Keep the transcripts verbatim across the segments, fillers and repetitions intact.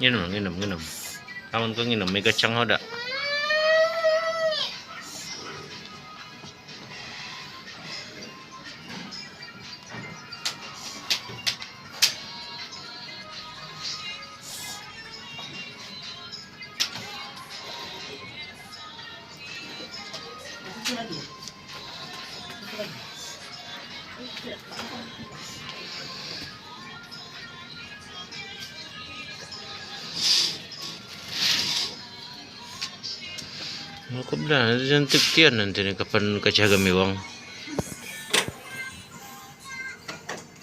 Nginem, nginem, nginem. Amen ko nginem, mi kacang hoda. Mukub da, jantik tian nanti ne kapan kacaga miwang.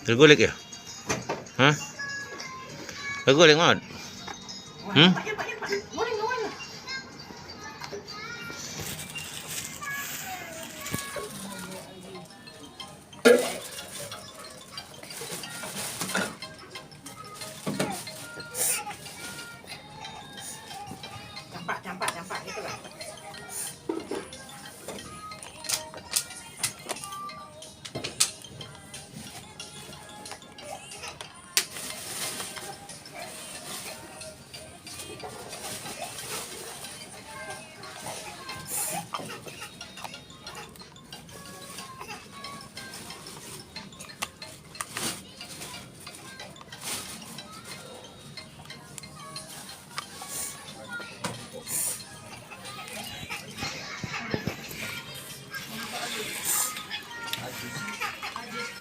Tergolek ya? Hah? Tergolek mat? Hmm? Campak, campak, campak gitu lah.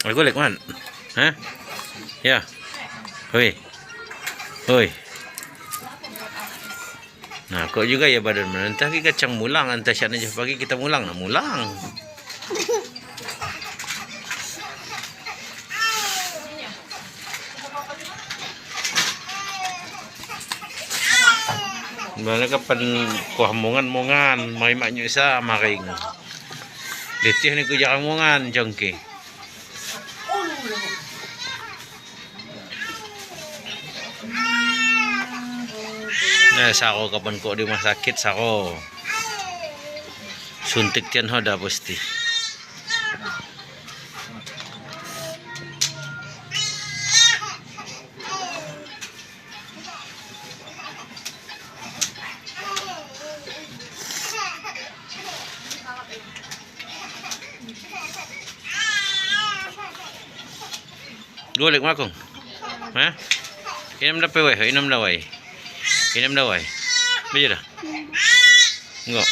Tergolek mat? Hah? Ya. Hoi. Hoi. Na, ko juga ya badan menentah ki kacang mulang, entah siapa ne pagi kita mulang, na mulang. Bala kapan kuah mongan-mongan, mai mak nyusa maring. Letih ne ku jarang mongan, jangke. Nah, saro kapan ko di rumah sakit, saro. Suntik tian hoda pasti. Golek makong. Hah? Inem da pe wai, inem da wai. Inem da wai. Beje da. Ngo.